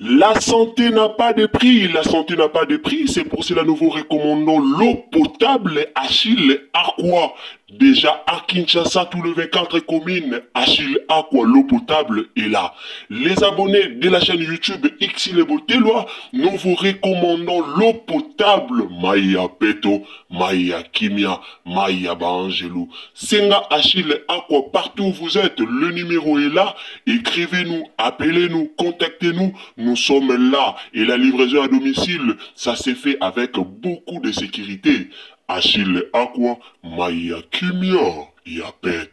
La santé n'a pas de prix, la santé n'a pas de prix, c'est pour cela nous vous recommandons l'eau potable Achille Aqua. Déjà à Kinshasa, tous les 24 communes, Achille Aqua, l'eau potable est là. Les abonnés de la chaîne YouTube Xile Boteloi, nous vous recommandons l'eau potable Maya Peto, Maya Kimia, Maya Baangelou. Senga Achille Aqua, partout où vous êtes, le numéro est là. Écrivez-nous, appelez-nous, contactez-nous. Nous sommes là. Et la livraison à domicile, ça s'est fait avec beaucoup de sécurité. Achille Aqua, Maya Kimia, Yapeta.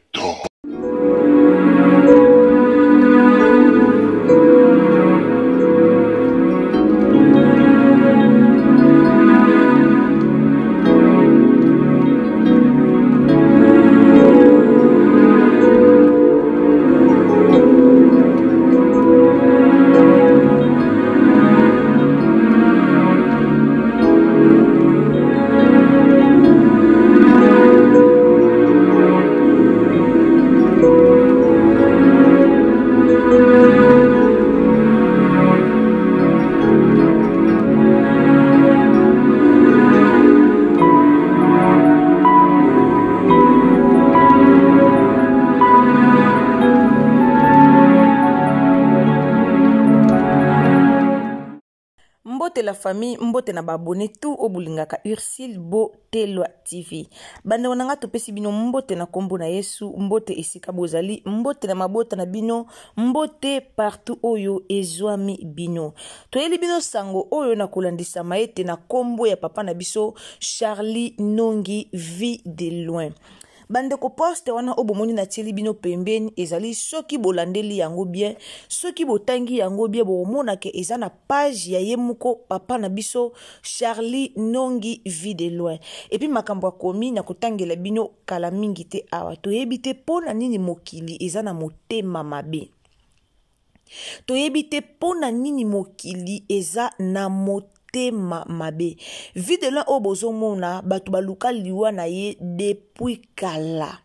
Mbote la famille, mbote na ba abonné tout oyo bolingaka Ursule Botelwa TV. Bandeko na nga topesi bino mbote na kombo na Yesu, mbote esika bozali, mbote na mabota na bino, mbote partout oyo ezwami bino. Toyeli bino sango oyo na kolandisama ete na kombo ya papa na biso Charlie Nongi vie de loin. Bandeko poste wana oyo bomoni natieli bino pembeni ezali soki bolandeli yango bien, soki botangi yango bien, bokomona ke eza na page ya ye moko papa na biso Charlie Nongi vie de loin. Et puis makambo akomi na kotangela bino kala mingi te awa. Toyebi te pona nini mokili eza na motema mabe. Toyebi te pona nini mokili eza na motema mabe. Vie de loin oyo bozomona bato baluka liwa na ye depuis kala.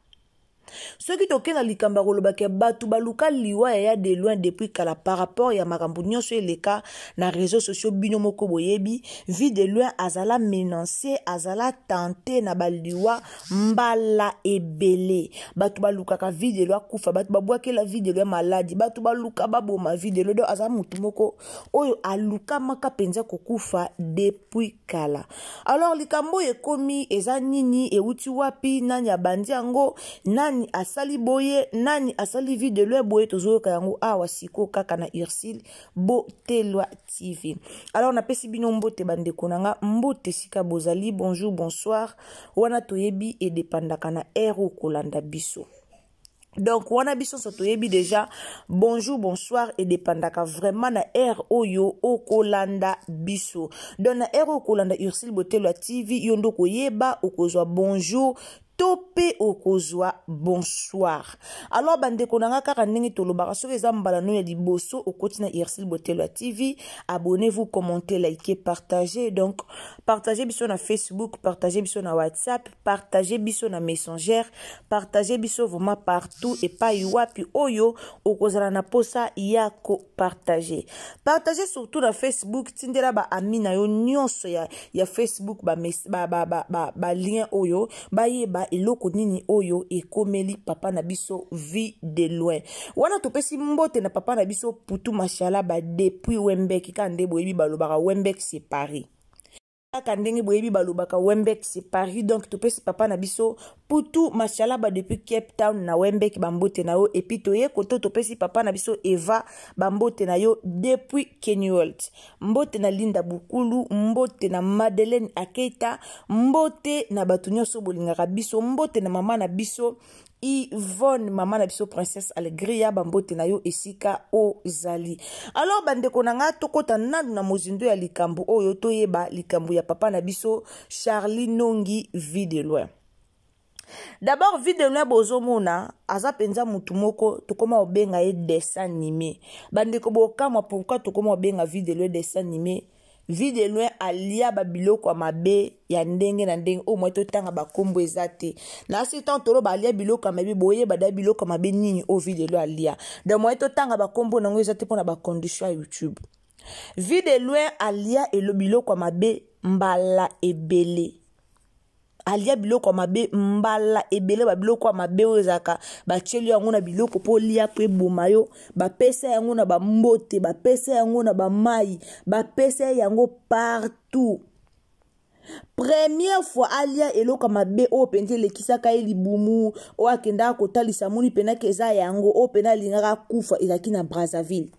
Soki toke na likambo ya koloba ke bato baluka liwa ya ya de loin depuis kala par rapport ya makambo nyonso eleka na réseaux sociaux bino moko boyebi, vie de loin azala menacé, azala tenté na baliwa mbala ebele. Bato balukaka vie de loin kufa, bato babwakela vie de loin maladi, bato baluka baboma vie de loin. Donc azala motu moko oyo alukamaka mpenza kokufa depuis kala. Alors likambo oyo ekomi eza nini, euti wapi, nani abandi yango, nani asali boye, nani asali vie de loin boye, tozoyoka yango awa siko kaka na Ursule Botelwa TV. Alors napesi bino mbote bandeko na nga, mbote sika bozali, bonjour, bonsoir. Wana toyebi edépendaka na heure okolanda biso. Donc wana biso nyonso toyebi déjà bonjour, bonsoir edépendaka vraiment na heure oyo okolanda biso. Donc na heure okolanda Ursule Botelwa TV, yo ndo koyeba okozwa bonjour to pe okozwa bonsoir. Alors bandeko na nga kaka ndenge tolobaka, soki eza mbala no ya liboso okoti na Ursule Botelwa TV, abonnez-vous, commentez, likez, partagez. Donc partagez biso na Facebook, partagez biso na WhatsApp, partagez biso na Messenger, partagez biso vraiment partout epai wapi oyo okozala na posa ya ko partager. Partagez surtout na Facebook, tindela ba ami na yo nyonso ya Facebook ba mes, ba, ba, ba, ba, ba lien oyo bayeba eloko nini oyo ekomeli papa na biso vie de loin. Wana topesi mbote na papa na biso Putu Mashala ba depuis Wembek, ka nde boyebi balobaka Wembek c'est Paris. Kaka ndenge boyebi balobaka Wembek c'est Paris. Donc topesi papa na biso Putu Mashala ba depuis Cape Town na Wembek ba mbote na yo. Et puis toye koto topesi papa na biso Eva ba mbote na yo depuis Kennywold. Mbote na Linda Bukulu, mbote na Madeleine Aketa, mbote na bato nyonso bolingaka biso, mbote na mama na biso Yvonne, mama na biso Princesse Alegria, ba mbote na yo esika ozali. Alors bandeko na nga tokota nanu na mozindo ya likambo oyo toyeba likambo ya papa na biso Charlie Nongi vie de loin. D'abord vie de loin bozomona aza penza mutu moko tokoma obenga ye dessin animé. Bandeko bokamwa pourquoi tokoma obenga vie de loin dessin animé. Vie de loin alia ba biloko ya mabe ya ndenge na ndenge oyo mwa totanga ba kombo eza te. Na si tant tolo ba alia biloko ya mabe boye ba da biloko ya mabe nini oyo vie de loin alia. Donc mwa totanga ba kombo nango eza te pona ba condition ya YouTube. Vue de loin alia elo biloko ya mabe mbala ebele. Alia biloko ya mabe mbala ebele, ba biloko ya mabe oyo ezalaka batieli yango na biloko mpo olia mpo eboma yo, bapesa yango na bambote, bapesa yango na bamai, bapesa yango partout. Première fois alia eloko ya mabe oyo mpenza elekisaka ye libumu, oyo akendaka kotalisa amoni mpenza ke eza yango, oyo mpenza alingaka akufa, ezalaki na Brazzaville.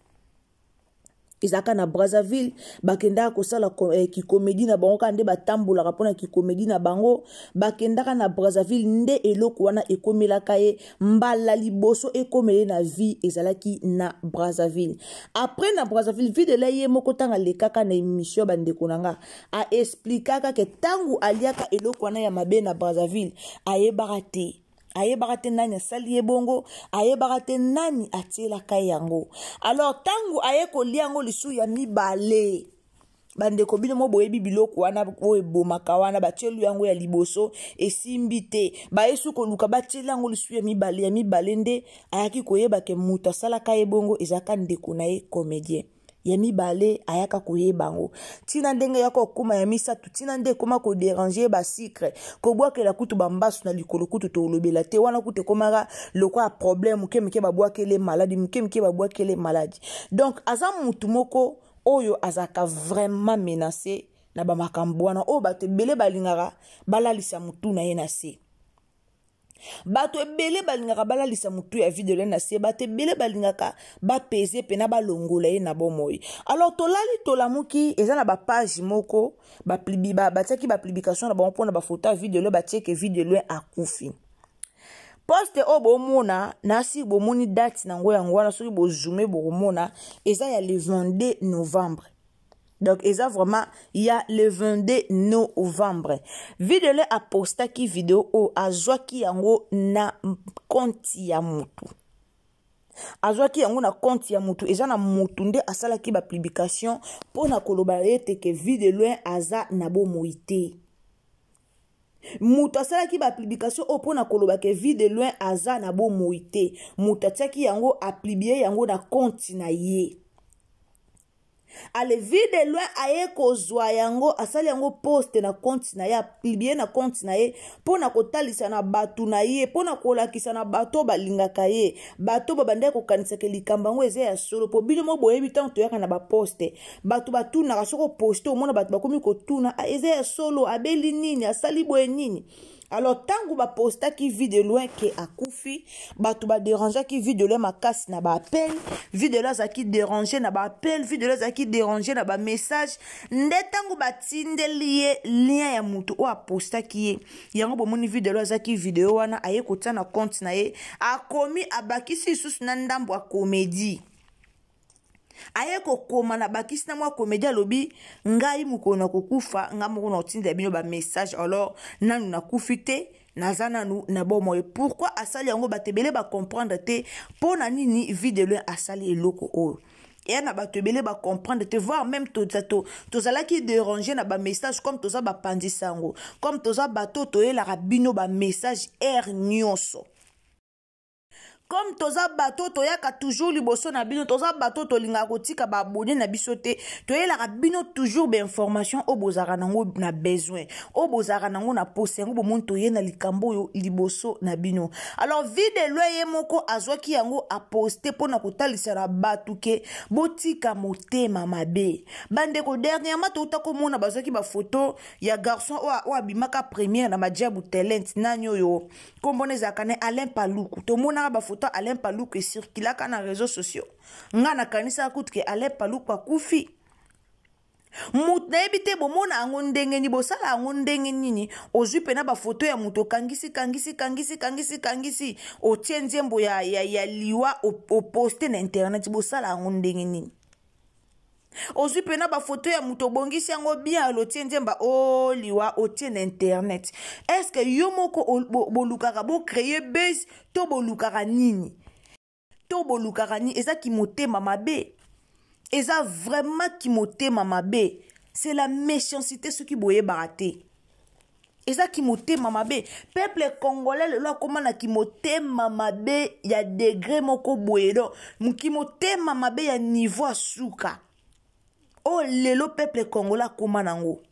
Ezalaka na Brazzaville, bakendaka kosala kikomedi na bango, kaka nde batambolaka mpona kikomedi na bango. Bakendaka na Brazzaville nde eloko wana ekomelaka ye mbala liboso ekomele na vie, ezalaki na Brazzaville. Après na Brazzaville, Vue de loin ye moko ntango alekaka na émission bandeko na nga, aexplikaka ke ntango aliaka eloko wana ya mabe na Brazzaville, ayebaka te. Ayebaka te nani asali ye bongo, ayebaka te nani atielaka ye yango. Alors ntango aye kolia yango lisusu ya mibale, bandeko bino mo boyebi biloko wana oyo ebomaka wana, batieli yango ya liboso esimbi te, bayesu koluka batieli yango lisusu ya mibale, ya mibale nde ayaki koyeba ke moto asalaka ye bongo ezalaka ndeko na ye comédien. Ya mibale ayaka koyeba yango ntina ndenge ya kokóma ya misato, ntina nde ekóma koderange basikre, kobwakela kutu bambasu na likolo kutu tolobela te wana, kutu ekomaka lokola problème moke moke, babwakele maladi moke moke, babwakele maladi. Donc aza mutu moko oyo azalaka vraiment menacé na bamakambo wana oyo bato ebele balingaka balalisa mutu na ye na se. Bato ebele balingaka balalisa mutu ya Vue de loin na se, bato ebele balingaka bapese mpena balongola ye na bomoi. Alors tolali tolamuki, eza na bapage moko batiaki bapublication na bango mpona bafoto ya Vue de loin, batieke Vue de loin akufi. Poste oyo bomona nasi bomoni date nango yango wana, soki bozoome bokomona eza ya le 22 novembre. Donc eza vraiment ya le 22 novembre. Vue de loin apostaki video oyo, azwaki yango na compte ya mutu, azwaki yango na compte ya mutu, eza na mutu nde asalaki bapublication mpona koloba ete ke Vue de loin aza na bomoi te. Moto asalaki bapublication oyo mpona koloba ke Vue de loin aza na bomoi te, moto atiaki yango, apublie yango na compte na ye. Ale Vue de loin aye kozwa yango, asali yango poste na compte na ye, apublie na compte na ye mpona kotalisa na bato na ye, mpona kolakisa na bato oyo balingaka ye, bato babandaki kokanisaka likambo yango eza ya solo. Po bino mo boyebi, ntango toyaka na baposte, bato batunaka, soki oposte omona bato bakomi kotuna, ah, eza ya solo, abeli nini, asali boye nini. Alors ntango bapostaki Vue de loin ke akufi, bato baderangeaki Vue de loin makasi na baappel. Vue de loin azalaki dérange na baappel, Vue de loin azalaki dérange na bamessage. Nde ntango batindeli ye lien ya motu oyo apostaki ye yango, bomoni Vue de loin azalaki video wana, aye kotia na compte na ye, akomi abakisi lisusu na ndambo ya comédie, aye kokoma na bakisi na mwa comédie, alobi ngai mokolo na kokufa, ngai moko na kotindela bino bamessage, alors nanu nakufi te, naza nanu na bomoi. Pourquoi asali yango? Bato ebele bacomprendre te mpo na nini Vue de loin asali eloko oyo. Eya na bato ebele bacomprendre te, voire même tozalaki déranger na bamessage, comme toza bapanzisa yango, comme toza bato toyelaka bino bamessage aire nyonso, comme toza bato toyaka toujours liboso na bino, toza bato tolingaka kotika baabone na biso te, toyelaka bino toujours bainformation oyo bozalaka nango na besoin, oyo bozalaka nango na posa yango. Bomoni toye na likambo oyo liboso na bino. Alors Vue de loin ye moko azwaki yango, aposte mpona kotalisa na bato ke botika motema mabe. Bandeko, dernièrement touta komona bazwaki bafoto ya garçon oyo abimaka première na Maajabu Talent, nani oyo nkombo ezalaka ne Alain Paluku. Tomonaka bafoto Alain Paluku ecirculaka na réseaux sociaux. Nga nakanisaka kutu ke Alain Paluku akufi. Moto nayebi te, bomona yango ndenge nini, bosala yango ndenge nini? Ozwi mpena bafoto ya moto, okangisi kangisi kangisi kangisi kangisi, otie nzembo ya liwa, oposte na internet. Bosala yango ndenge nini? Ozwi mpena bafoto ya moto, obongisi yango bien, alotie nzemba o liwa, otie na internet. Est-ce yo moko bolukaka bocréer buzz to bolukaka nini? To bolukaka nini? Eza kimotema mabe, eza vraiment kimotema mabe, c'est la méchanceté. Soki boyebaka te, eza kimotema mabe. Peuple congolais lelo akóma na kimotema mabe ya degré moko boye, donc kimotema mabe ya niveau ya suka. Oyo lelo peuple congolais akoma nango.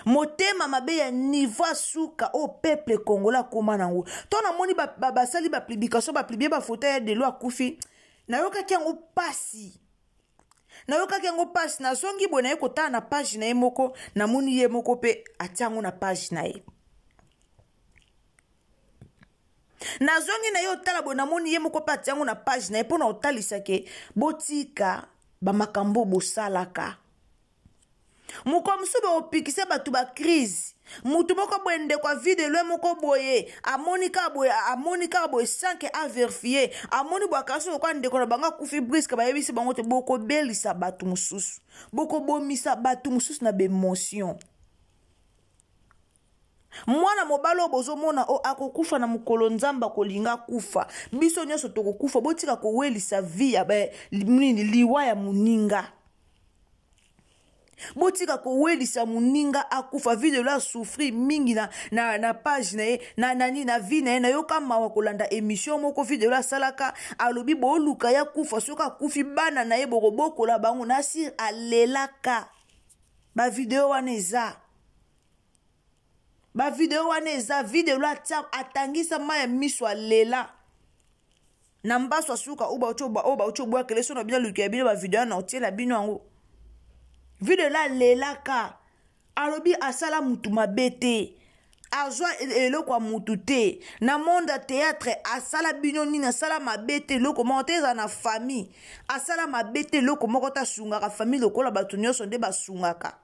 Motema mabe ya niveau ya suka oyo peuple congolais akoma nango. To namoni basali ba publication, ba publier ba photo ya Delo akufi. Nayokaki yango pasi. Nayokaki yango pasi, nazongi boye naye kotala na page na ye moko, namoni ye moko pe atia yango na page na ye. Nazongi na ye otala boye, namoni ye moko pe atia yango na page na ye mpona kotalisa ke botika ba makambo bosalaka. Mokolo mosusu bakopikisa bato ba crise. Mutu moko boye ndeko ya vie de loin moko boye amoni kaka boye, amoni kaka boye sans que a verifier, amoni boye akanisi lokola ndeko na bango akufi brusque, bayebisi bango te bokobelisa bato mosusu, bokobomisa bato mosusu na ba emotion. Mwana mobali oyo bozomona oyo akokufa na mokolo Nzambe akolinga akufa. Biso nyonso tokokufa. Botika kowelisa vie ya ba, nini, liwa ya moninga. Botika kowelisa moninga akufa. Vie de la souffrir mingi na, na, na page na ye, na, na, na, na vie na ye. Nayoka mawa kolanda émission moko vie de la asalaka, alobi boluka ya kufa, soki akufi bana na ye bokobokola bango. Nasir alelaka. Ba video wana eza. Ba video wana eza video lo atia atangisa mai ya miso alela. Na mbaso asuka oyo bauti oba, oyo bauti obwakela so na bino luka ya bino ba video na otiela bino yango. Video la alelaka. Alobi asala mutu mabe te. Azwa eloko ya mutu te. Na monde ya théâtre asala bino nini, asala mabe te eloko moko te, ezala na famille. Asala mabe te eloko moko te, asungaka famille lokola bato nyonso nde basungaka.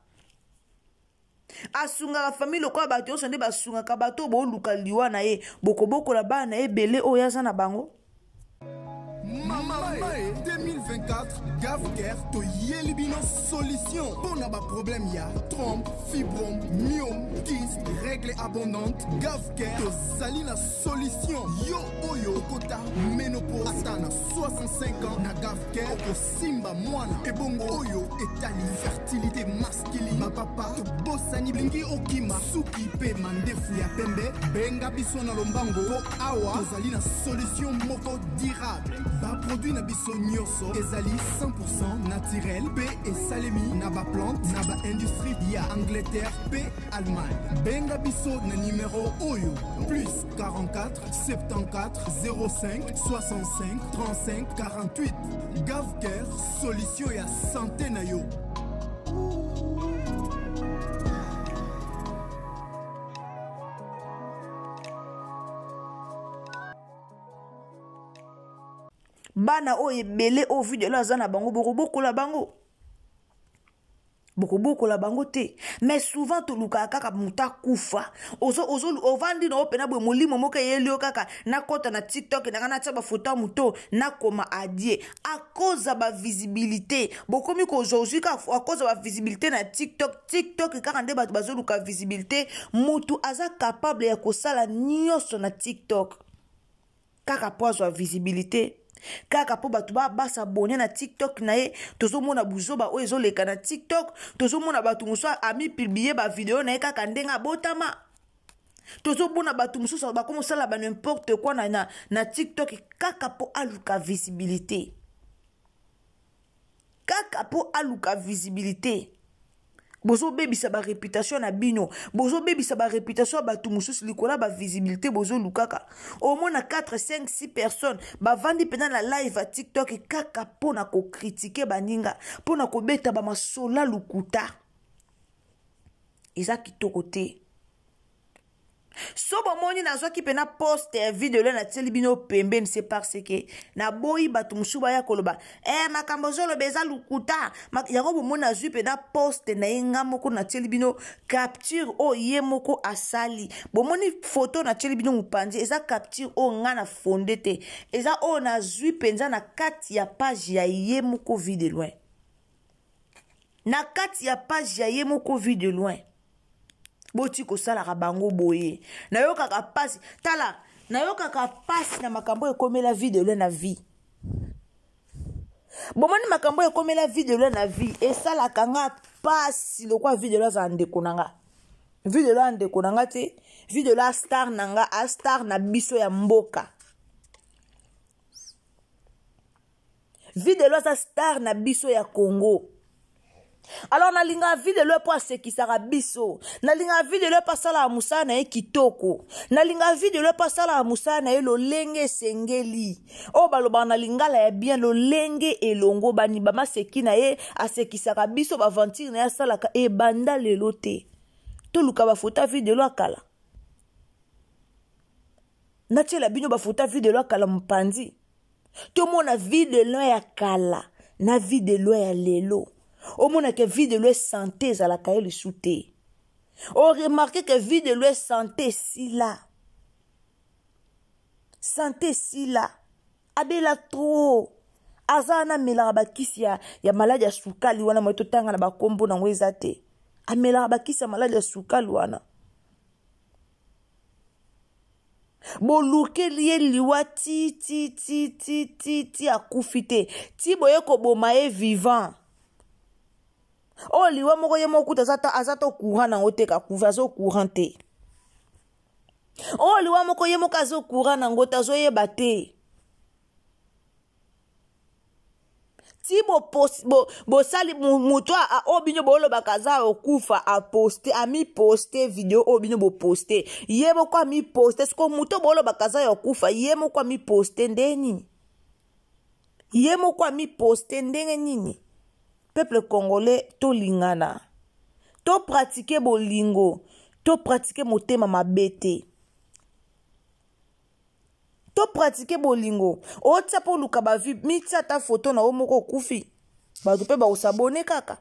Asungaka famille lokola bato nyonso nde basungaka. Bato oyo boluka liwa na ye, bokobokola bana na ye ebele oyo aza na bango. Mama Mae 2024, Gavcare toyeli bino solution mpo na ba problème ya trompe, fibrome, myome, kyste, règle abondante. Gavcare tozali na solution. Yo oyo okota ménopause ata na 65 ans, na Gavcare okosimba mwana. Ebongo oyo etali fertilité masculine, bapapa tobosani, lingi okima suki mpe mandefu ya pembe, benga biso na lombango mpo awa tozali na solution moko durable. Ba produit na biso nyonso ezali 100% naturel mpe esalemi na ba plante na ba industrie ya Angleterre mpe Allemagne. Benga biso na numero oyo plus 44 74 05 65 35 48. Gavcare, solution ya santé na yo. Bana oyo ebele oyo video aza na bango, bokobokola bango. Bokobokola bango te. Mais souvent tolukaka kaka moto akufa. Ovandi na yo pena boye, molimo moko eyeli yo kaka, nakota na TikTok nanga natia ba photo ya moto, nakoma adie. À cause ya ba visibilité, bokomi kozwa ozwi kaka à cause ya ba visibilité na TikTok. TikTok kaka nde bato bazoluka visibilité. Moto aza capable ya kosala nyonso na TikTok kaka po azwa visibilité, kaka po bato ba s'abonner na TikTok na ye. Tozomona buzoba oyo ezoleka na TikTok, tozomona bato mosusu ami publier ba video na ye kaka ndenge abotama. Tozomona bato mosusu bakomosala ba n'importe quoi na TikTok kaka po aluka visibilité, kaka po aluka visibilité. Bozobebisa ba réputation na bino, bozobebisa ba réputation ya bato mosusu likolo ya ba visibilité bozolukaka. Omona 4, 5, 6 personnes bavandi mpenza na live ya TikTok kaka mpo na kocritiquer baninga, mpo na kobeta ba masola lokuta. Eza kitoko te. So bomoni nazwaki mpenza poste ya video le natieli bino pembeni, c'est parce que naboyi bato mosusu baya koloba, makambo ozoloba eza lokuta. Yango bomoni nazwi mpenza poste na ye nga moko natieli bino capture oyo ye moko asali. Bomoni photo natieli bino mopanzi, eza capture oyo nga na fonde te, eza oyo nazwi mpenza na kati ya page ya ye moko Vue de Loin. Na kati ya page ya ye moko Vue de Loin. Boti kosalaka bango boye. Nayokaka pasi. Tala, nayokaka pasi na makambo ekomela Vue de Loin na vie. Bomoni makambo ekomela Vue de Loin na vie, esalaka nga pasi lokwa Vue de Loin azala ndeko na nga. Vue de Loin ndeko na nga te, Vue de Loin star na nga, a star na biso ya mboka. Vue de loin aza star na biso ya Congo. Alors nalingaka Vue de loin mpo asekisaka biso, nalingaka Vue de loin mpo asalaka mosala na ye kitoko, nalingaka Vue de loin mpo asalaka mosala na ye lolenge esengeli, oyo balobaka na lingala ya bien, lolenge elongobani. Bamaseki na ye asekisaka biso, baventure na ye asalaka ebanda lelo te. Toluka bafoto ya Vue de loin kala, natiela bino bafoto ya Vue de loin kala mopanzi, tomona Vue de loin ya kala na Vue de loin ya lelo. Omona ke Vue de loin santé ezalaka ye lisu te. Oremarke ke Vue de loin santé esila, santé esila, abela trop, aza wana amelaka bakisi ya maladi ya sukali wana, moye totanga na bakombo nango eza te, amelaka bakisi ya maladi ya sukali wana. Bolukeli ye liwa ti ti ti ti ti ti akufi te, ti boye koboma ye vivant. Oyo liwa moko ye moko kuta aza to courant nango te, kakufi azo courant te. Oyo liwa moko ye moko azo courant nango te, azoyeba te. Ti bosali moto oyo bino bolobaka aza okufa, aposte, amiposte video oyo bino boposte, ye moko amiposte. Siko moto bolobaka aza ya okufa, ye moko amiposte ndenge nini? Ye moko amiposte ndenge nini? Peuple congolais, tolingana, topratike bolingo, topratike motema mabe te, topratike bolingo. Otia mpo oluka bavi, mitia ata foto na yo moko okufi, bato mpe bakosabone kaka.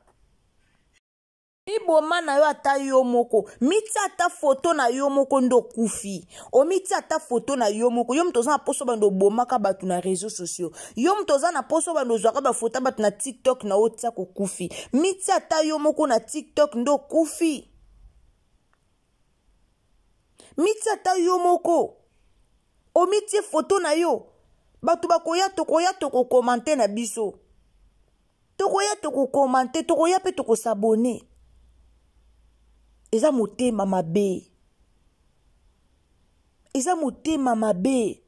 Miboma na yo ata yo moko, mitia ata foto na yo moko nde okufi, omitia ata foto na yo moko. Yo moto oza na poso bando obomaka bato na réseaux sociaux, yo moto oza na poso bando ozwaka bafoto ya bato na TikTok na otia kokufi, mitia ata yo moko na TikTok nde okufi, mitia ata yo moko, omitie foto na yo, bato bakoya, tokoya tokokomante na biso, tokoya tokokomante, tokoya mpe tokosabone. Eza motema mabe, eza motema mabe,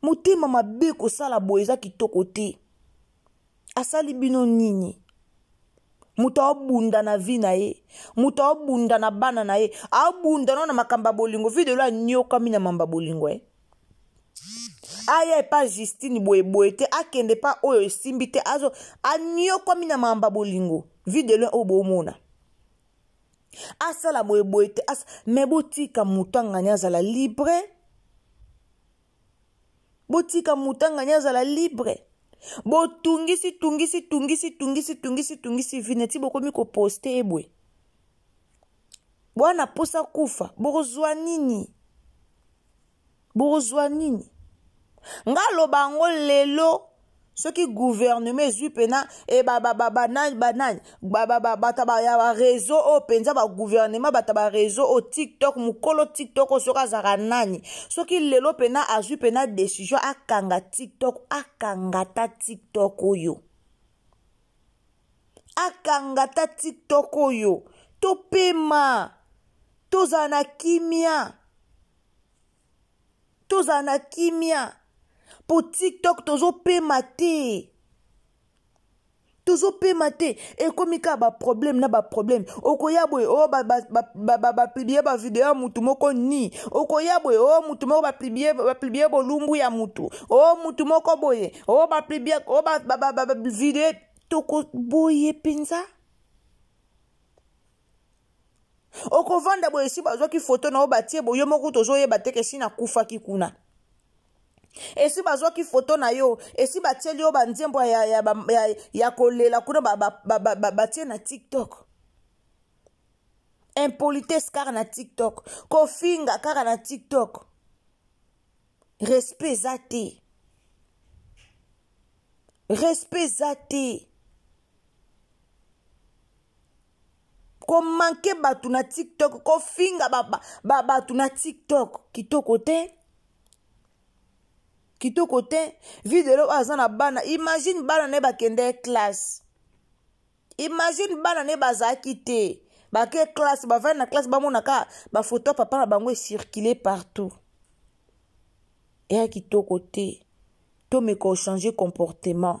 motema mabe kosala boye eza kitoko te. Asali bino nini? Moto aobunda na vie na ye, moto aobunda na bana na ye, aobunda no na makambo ya bolingo. Vue de loin anyokami na mambo ya bolingo, eh. Aya epa Justine boye boye te, akende pa oyo esimbi te, azo anyokwami na mambo ya bolingo. Vue de loin oyo bomona asala boye boye te, me botika moto angani azala libre, botika moto angani azala libre. Botungisi tungisi tungisi tungisi tungisi tungisi vine ti bokomi koposte ebwe bwana posa kufa, bokozwa nini? Bokozwa nini? Nga loba yango lelo, soki gouvernement ezwi mpena e banani banani bato ya bareseau oyo mpenza, bagouvernement bato ya bareseau oyo TikTok, mokolo TikTok oyo soki azalaka nani, soki lelo mpena azwi mpena décision akanga TikTok, akanga ta TikTok oyo, akanga ta TikTok oyo, topema, tozala na kimia, tozala na kimia. Po TikTok tozopema te, tozopema te, ekomi kaka baproblème na baproblème. Okoya boye oyo bapublie bavideo ya mutu moko ni, okoya boye oyo mutu moko bapublie bolumbu ya mutu oyo, mutu moko boye oyo bapublie oyo bavideo toko boye mpenza. Okovanda boye esi bazwaki foto na yo batie boye, yo moko tozoyeba te ke esi nakufaki kuna, esi bazwaki foto na yo, esi batieli yo banzembo ya kolela kuna, batie na TikTok. Impolitesse kaka na TikTok, kofinga kaka na TikTok, respect eza te, respect eza te. Komanke bato na TikTok, kofinga bato na TikTok, kitoko te, kitoko te. Vue de loin oyo aza na bana, imagine bana na ye bakende classe, imagine bana na ye bazalaki te, bake classe, bavandi na classe, bamonaka bafoto ya papa na bango ecircule partout, eya kitoko te. Tomeka ochange comportement.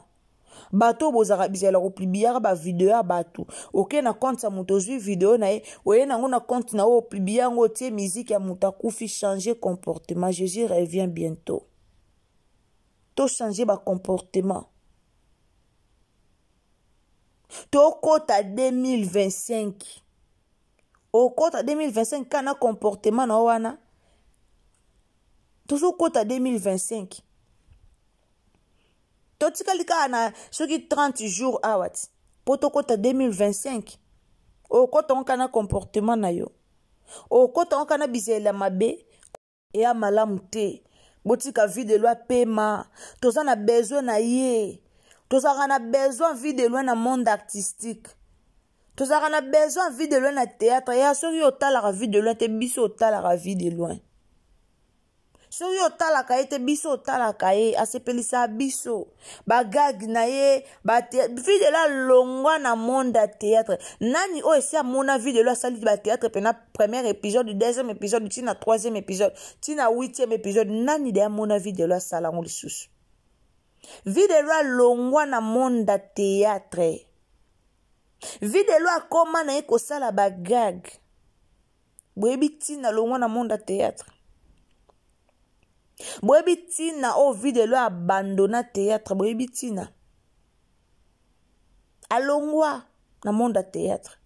Bato oyo bozalaka bizala kopubliaka bavideo ya bato, oke na compte ya moto, ozwi video na ye, oye nango na compte na oyo, opublie yango, otie miziki ya moto akufi. Changer comportement, Jésus revient bientôt. Tochange bacomportement. Tokota 2025, okota 2025 kaka na comportement na yo wana. Tozokota 2025, totikali kaka na soki 30 jours awa ti mpo tokota 2025. Okota ngo kaka na comportement na yo, okota ngo kaka na bizaleli mabe. Eya malamu te. Botika Vue de Loin pema, toza na besoin na ye. Tozalaka na besoin Vue de Loin na monde artistique, tozalaka na besoin Vue de Loin na théâtre. Ya soki otalaka Vue de Loin te, biso otalaka Vue de Loin. Soki otalaka ye te, biso otalaka ye. Asepelisaka biso bagag na ye. Vue de Loin longwa na monde ya théâtre. Nani oyo esi amona Vue de Loin asali bathéâtre mpena premier épisode, deuxième épisode, ntina troisième épisode, ntina huitième épisode? Nani de amona Vue de Loin asala yango lisusu? Vue de Loin longwa na monde ya théâtre. Vue de Loin akoma na ye kosala bagag. Boyebi ntina longwa na monde ya théâtre? Boyebi ntina oyo Vue de Loin abandonna théâtre? Boyebi ntina alongwa na monde ya théâtre?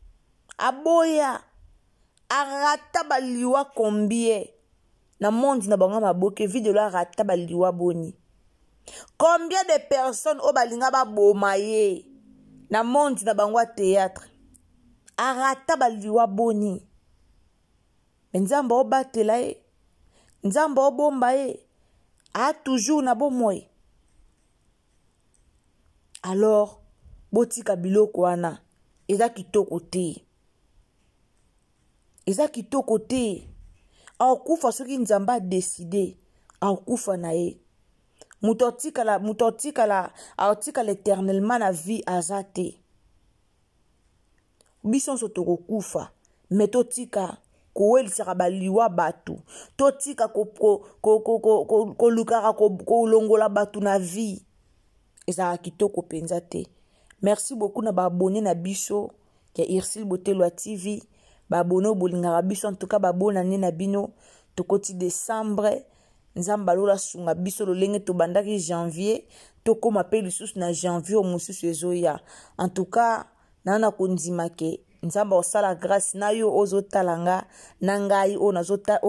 Aboya, arata baliwa combien na monde na bango maboke. Vue de Loin arata baliwa boni? Combien de personnes oyo balinga baboma ye na monde na bango ya théâtre? Arata baliwa boni? Me Nzambe aobatela ye, Nzambe aobomba ye, a toujours na bomoi. Alors botika biloko wana, eza kitoko te, eza kitoko te. Akokufa soki Nzambe adécider, akokufa na ye. Moto atikala, moto atikala, atikala éternellement na vie aza te. Biso nyonso tokokufa, me totika kowelisaka baliwa bato, totika kolukaka kolongola bato na vie. Ezalaka kitoko mpenza te. Merci beaucoup na baabonnés na biso ya Ursile Botelwa TV, baabonnés oyo bolingaka biso. En tout cas, babonane na bino. Tokoti décembre, Nzambe alola asunga biso. Lolenge tobandaki janvier, tokóma mpe lisusu na janvier oyo mosusu ezoya. En tout cas, naa na kondima ke Nzambe akosala grâce na yo ozotala nga na ngai oyo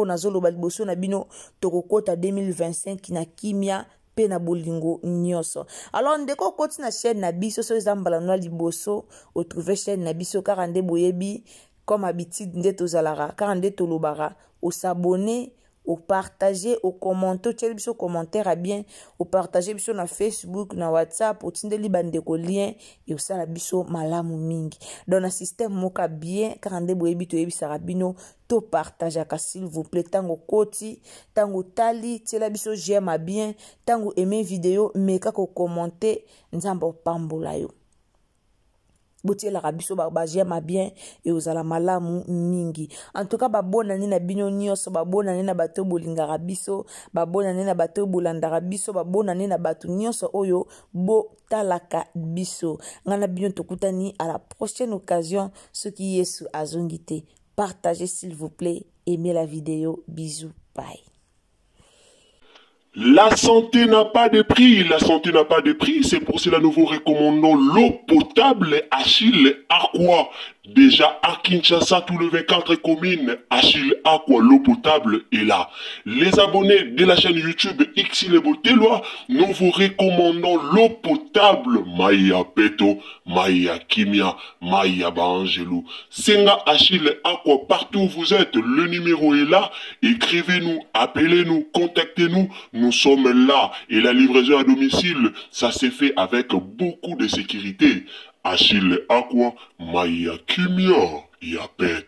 nazoloba liboso na bino. Tokokɔta 2025 na kimia mpe na bolingo nyonso. Alors ndeko okoti na chaîne na biso, so eza mbala no ya liboso otrouve chaîne na biso, kaka nde boyebi, comme habitude nde tozalaka, kaka nde tolobaka, os'abonner, opartage, okommente, otieli biso commentaire ya bien, opartage biso na Facebook, na WhatsApp, otindeli bandeko lien, ekosala biso malamu mingi. Donc na système moko ya bien, kaka nde boyebi, toyebisaka bino topartageaka, s'il vous plaît. Ntango okoti, ntango otali, tiela biso j'aime ya bien. Ntango aime video, meka kokommente. Nzambe opambola yo. Botielaka biso baj'aime bien, ekozala malamu mingi. En tout cas, babonani na bino nyonso, babonani na bato oyo bolingaka biso, babonani na bato oyo bolandaka biso, babonani na bato nyonso oyo botalaka biso. Ngai na bino tokutani à la prochaine occasion, soki Yesu azongi te. Partagez, s'il vous plaît, aimez la vidéo. Bisous, bye. La santé n'a pas de prix, la santé n'a pas de prix, c'est pour cela nous vous recommandons l'eau potable Achille Aqua. Déjà à Kinshasa, tout le 24 communes, Achille Aqua, l'eau potable est là. Les abonnés de la chaîne YouTube Xile Boteloi, nous vous recommandons l'eau potable Maya Peto, Maya Kimia, Maya Baangelou. Senga Achille Aqua, partout où vous êtes, le numéro est là. Écrivez-nous, appelez-nous, contactez-nous. Nous sommes là. Et la livraison à domicile, ça s'est fait avec beaucoup de sécurité. Achille Aqua, Maya Kimia, Yapet.